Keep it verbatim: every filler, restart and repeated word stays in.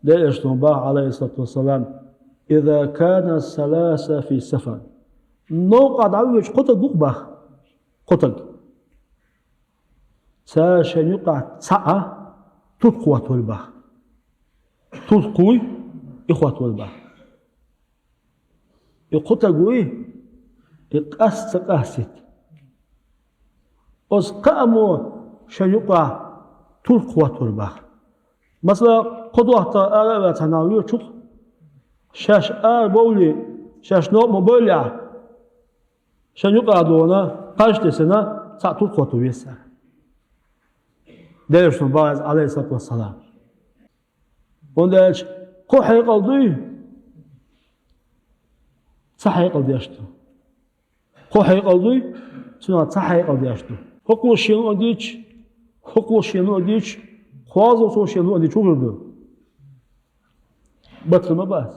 Делаштун бах, алейхиссалату вассалам: «Иза кана саласа фи сафар». Новкъа дӀавеча кхо таг ву-кх бах. Кхо таг. Цара шайна юкъахь цхьаъ турпа хӀоттавелла бах. Турпа кхуй, и хӀоттавелла бах. И кхо таг вуй, и къаста ца къастийта. Оцу кхаамо шайна юкъахь турпа хӀоттавелла бах. Масала, кхо дохьтар ара а ваьлла цхьана вуьйр чу, шаьш ара бовлий, шаьш новкъа ма бовлий, шайна юкъахь дона, кхаж а тесина, цхьаъ турпа хӀотто веза цара. Делаштун бах иза, алейхиссалату вассалам. ХӀунда аьлча кхо хьекъал дуй, цхьа хьекъал деш ду. Кхо хьекъал дуй, цунах цхьа хьекъал деш ду. ХӀокхо шена луъа дийцча, хӀокхо шена луъа дийцча, кхозлагӀа цо шена луъа дийцча хӀун хир ду? Батлур ма бац.